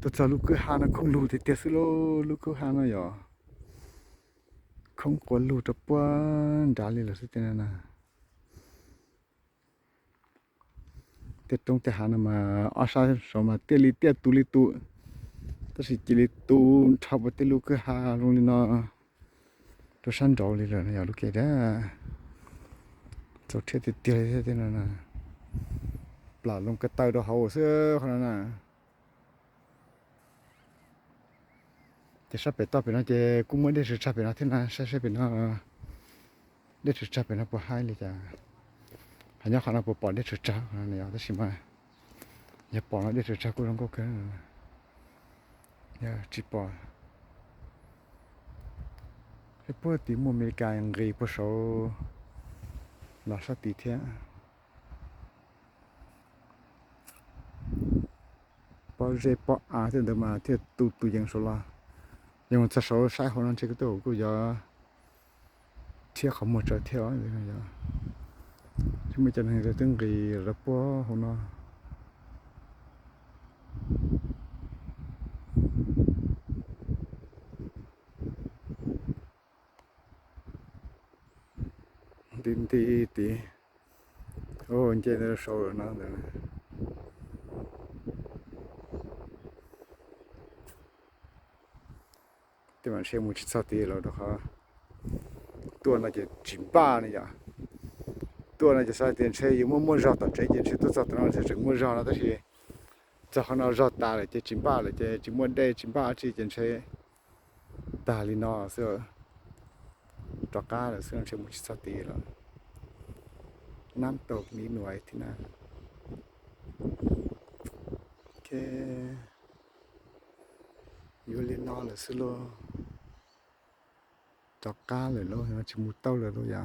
ຕົວຈອດລູກຄືຫານະ ຄົງລູກເຕຍໆ ຊື່ໂລ ລູກຄືຫານະຢໍ ຄົງກວນລູກຕະປວນດາລີລະ ຊື່ເຕນະນະ. ເຕຕົງເຕຫານະມາ ອອຊາໂສມາ ເຕລີເຕຕູລີຕູ ຕະຊິຈິລີຕູ ທອບເຕລູກຄືຫາລົງລີນອ ໂຕຊັນດອລລີເລີນະ ຢາລູກເກດາ ໂຕເທດເຕຍເຕນະນະ ປາລົງກະເຕີດອກເຮົາເສືອຂະນາດນະ. ເຈຊາເປຕໍ່ເປັນເນາະ ເຈກູເມື່ອເດຊາເປເນາະ ເທນາຊາເຊເປເນາະ ເດຊາເປເນາະ ປວດຫາຍເລີຍຈ້າ ຫາຍາຂະນາດ ປວດປອດເດຊາຂະນາດນີ້ ເອົາແຕ່ຊິມາ ຢາປອດເນາະ ເດຊາກູລົງກໍເກີນ ຢາຈິປອດ ເຮັດປົວຕິໝູ່ອາເມລິກາຍັງຣີປວດໂຊ ລາຊາຕິເທຍ ປອເຈປອອາເທດເດີມາເທດຕູຕູຍັງໂຊລາ ຍັງຈະໂຊຊາຍໂຮນນັ້ນເຊກໂຕກູຢາ ເທຍເຂົາໝົດຈະເທຍເລີຍຢາ ທີ່ມີຈັນແຫ່ງຈະຕຶງກີລະປົວໂຮນາ ດິນຕີຕີ ໂອ້ ເຈເນເຣຊັນນະ ເຕມັນເຊໝູຊິຊາຕີລາວດອກຄະ ຕົວນາຈະຈິມບ້ານີ້ຢາ ຕົວນາຈະຊາຕີເຊຢູ່ມົວມົວຈອດຕາເຈເຈນເຊຕົວຈອດຕານາເຊເຈງມົວຈອດນາຕາຊີ ຈາກຂະນອກຈອດຕາເລຍ ເຈຈິມບ້າເລຍ ເຈຈິມມົວເດຈິມບ້າຊີເຈນເຊ ຕາລີນອເຊ ຕອກກາເລີຍ ເຊມຸຊິສະຕີລະ ນ້ຳຕົກມີໜ່ວຍທີ່ນັ້ນ ໂອເຄ ຢູ່ລີນອເລີຍ ເຊໂລ ຕອກກາເລີຍໂລ ເຫັນວ່າຊິໝູເຕົ້າເລີຍໂລຢາ